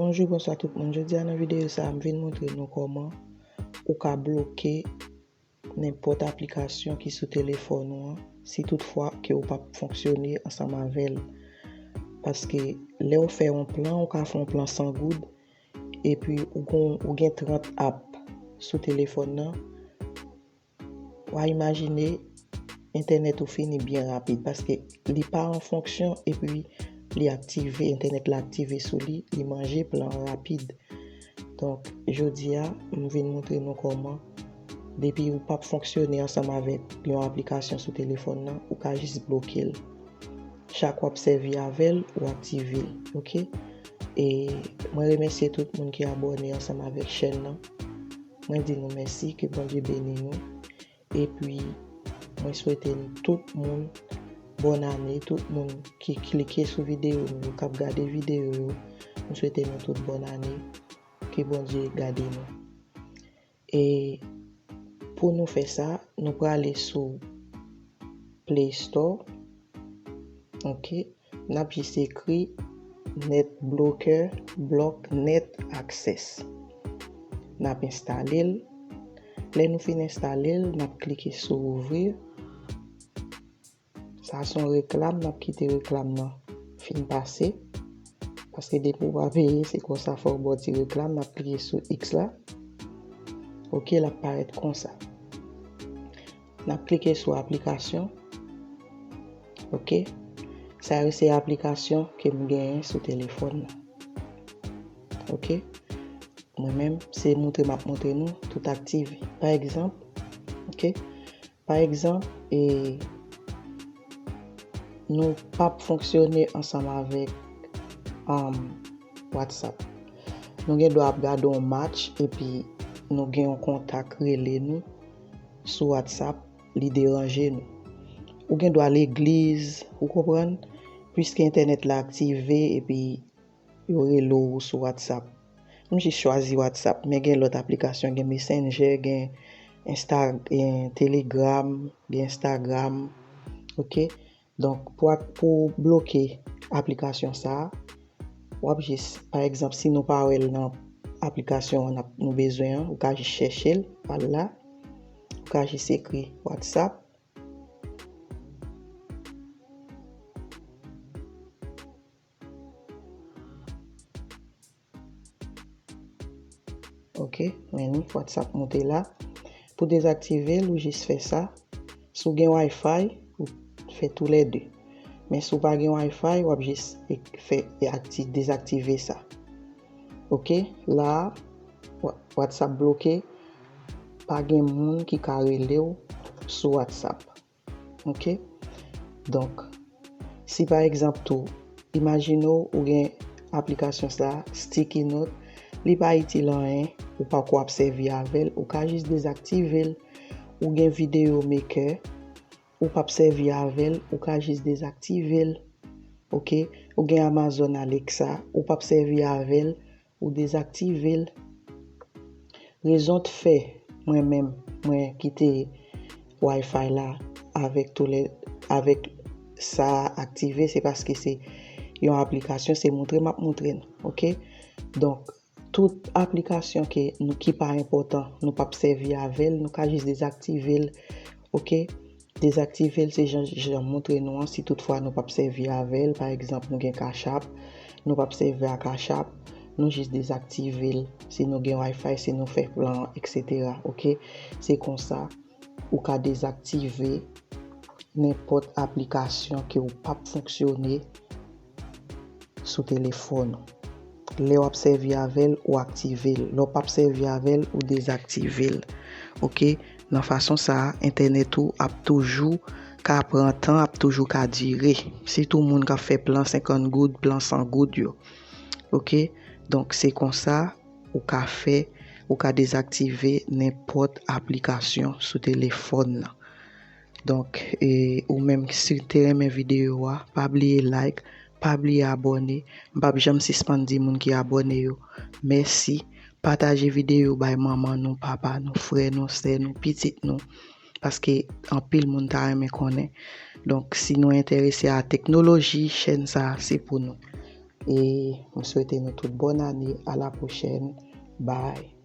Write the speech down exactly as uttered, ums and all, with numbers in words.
Bonjou, bonswa tout moun. Jodi a nan videyo sa a, m vin montre nou kòman ou ka bloke nenpòt aplikasyon ki sou telefòn ou an, si toutfwa ke ou p ap fonksyone ansanm avè l. Paske lè w fè yon plan, ou ka fè yon plan san goud, epi ou gon, ou gen trant app sou telefòn nan, w a imajine entènèt ou fini byen rapid, paske li pa an fonksyon, epi li aktive, entènèt la aktive sou li, li manje plan an rapid. Donk, jodi a, m vin montre nou kòman, depi ou p ap fonksyone ansanm avèk yon aplikasyon sou telefòn nan, ou ka jis bloke l. Chak w ap sèvi avè l, ou aktive l, oke? E mwen remèsye tout moun ki abòne ansanm avèk chèn nan. Mwen di nou mèsi, ke Bondye beni nou. Epi, mwen swete n tout moun bòn ane, tout moun ki klike sou videyo m yo, k ap gade videyo yo, m swete nou tout bòn ane, ke Bondye gade nou. E pou nou fè sa, nou prale sou Play Store, oke, n ap jis ekri NetBlocker Block Net Access. N ap enstale l. Lè nou fin enstale l, n ap klike sou ouvrir. Sa se yon reklam, n ap kite reklam nan fin pase. Paske depi w pa peye, se konsa fò w ba w ti reklam, n ap klike sou X la. Oke, l ap parèt konsa. N ap klike sou aplikasyon. Oke. Sa yo se aplikasyon ke m genyen sou telefòn nan. Oke. Mwen menm, se montre m ap montre nou, tout aktive. Pa egzanp, oke. Pa egzanp, e, nou p ap fonksyone ansanm avèk, um, WhatsApp. Nou gen dwa ap gade yon match epi nou gen yon kontak rele nou sou WhatsApp, li deranje nou. Ou gen dwa legliz, ou konprann? Piske entènèt la aktive epi yo rele w sou WhatsApp. M jis chwazi WhatsApp, men gen lòt aplikasyon, gen Messenger, gen Insta, gen Telegram, gen Instagram. Oke? Donk, pou, ak- pou bloke aplikasyon sa a, w ap jis, pa egzanp, si nou pa wè l nan aplikasyon an n ap- nou bezwen an, ou ka jis chèche l, al la. Ou ka jis ekri WhatsApp. Oke, men ni WhatsApp moute la. Pou dezaktive l, ou jis fè sa. Si w gen Wi-Fi, ou fè toulède. Men si w pa gen Wi-Fi, w ap jis e- fè e akti- dezaktive sa. Oke, la a, Wa- WhatsApp bloke, pa gen moun ki ka rele w sou WhatsApp. Oke? Donk, si pa egzanp tou, imajine w ou gen aplikasyon sa, Sticky Note, li pa itil anyen, ou pako ap sèvi avè l, ou ka jis dezaktive l. Ou gen Video Maker, ou p ap sèvi avè l, ou ka jis dezaktive l. Oke? Ou gen Amazon Alexa, ou p ap sèvi avè l, ou dezaktive l. Rezon t fè mwen menm, mwen kite Wi-Fi la avèk toulè- avèk sa aktive, se paske se yon aplikasyon, se montre m ap montre n, oke? Donk, tout aplikasyon ke nou, ki pa enpòtan, nou p ap sèvi avè l, nou ka jis dezaktive l, oke? Dezaktive l, se jan, jan m montre nou an, si toutfwa nou p ap sèvi avè l, pa egzanp, nou gen Cash App, nou p ap sèvi a Cash App, nou jis dezaktive l, si nou gen Wi-Fi, si nou fè plan, etsetera, oke? Se konsa, ou ka dezaktive nenpòt aplikasyon ke w p ap fonksyone sou telefòn ou. Lè w ap sèvi avè l, ou aktive l. Lè w p ap sèvi avè l, ou dezaktive l. Oke? Nan fason sa a, entènèt ou ap toujou ka pran tan, ap toujou ka dire. Sitou moun k ap fè plan senkant goud, plan san goud yo. Oke? Donk, se konsa ou ka fè, ou ka dezaktive nenpòt aplikasyon sou telefòn nan. Donk, e, ou menm, si w te renmen videyo a, pa bliye like, pa bliye abòne. M p ap janm sispann di moun ki abòne yo mèsi. Pataje videyo bay manman nou, papa nou, frè nou, sè nou, pitit nou. Paske anpil moun ta renmen konnen. Donk, si nou enterese a teknoloji, chèn sa a se pou nou. E mwen swete nou tout bòn ane. A la pwochèn. Bye.